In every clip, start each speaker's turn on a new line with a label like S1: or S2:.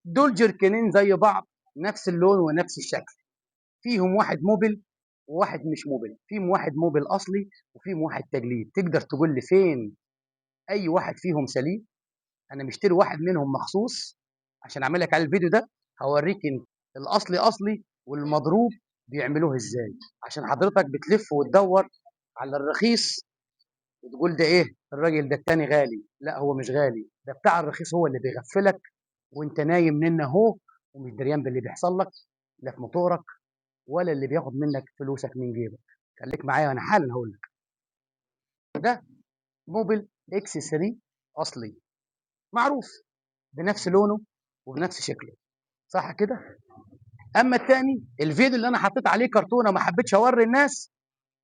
S1: دول جركنين زي بعض، نفس اللون ونفس الشكل، فيهم واحد موبل وواحد مش موبل، فيهم واحد موبل اصلي وفيهم واحد تجليد. تقدر تقول لي فين اي واحد فيهم سليم؟ انا مشتري واحد منهم مخصوص عشان اعمل لك على الفيديو ده، هوريك إن الاصلي اصلي والمضروب بيعملوه ازاي، عشان حضرتك بتلف وتدور على الرخيص وتقول ده ايه الراجل ده التاني غالي. لا هو مش غالي، ده بتاع الرخيص هو اللي بيغفلك وانت نايم نن اهو ومش دريان باللي بيحصل لك، لا في موتورك ولا اللي بياخد منك فلوسك من جيبك. خليك معايا وانا حالا هقول لك. ده موبل X 3 اصلي معروف بنفس لونه وبنفس شكله، صح كده؟ اما التاني الفيديو اللي انا حطيت عليه كرتونة ما حبيتش اوري الناس،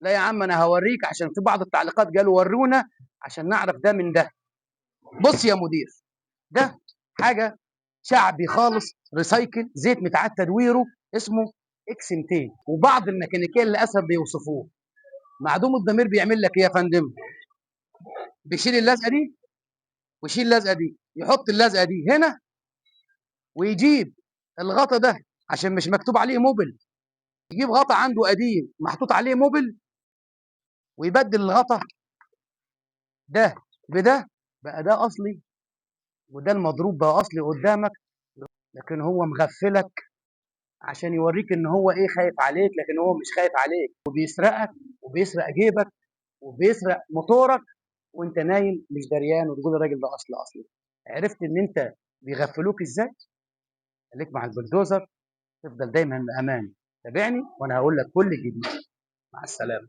S1: لا يا عم انا هوريك عشان في بعض التعليقات قالوا ورونا عشان نعرف ده من ده. بص يا مدير، ده حاجة شعبي خالص، recycle، زيت متعاد تدويره، اسمه X 200، وبعض الميكانيكية للاسف بيوصفوه معدوم الضمير. بيعمل لك ايه يا فندم؟ بيشيل اللزقه دي ويشيل اللزقه دي، يحط اللزقه دي هنا ويجيب الغطا ده عشان مش مكتوب عليه موبل، يجيب غطا عنده قديم محطوط عليه موبل ويبدل الغطا ده بده، بقى ده اصلي وده المضروب بقى اصلي قدامك. لكن هو مغفلك عشان يوريك ان هو ايه، خايف عليك، لكن هو مش خايف عليك، وبيسرقك وبيسرق جيبك وبيسرق موتورك وانت نايم مش دريان، وتقول الراجل ده اصلي اصلي. عرفت ان انت بيغفلوك ازاي؟ خليك مع البلدوزر، تفضل دايما بامان. تابعني وانا هقول لك كل جديد. مع السلامة.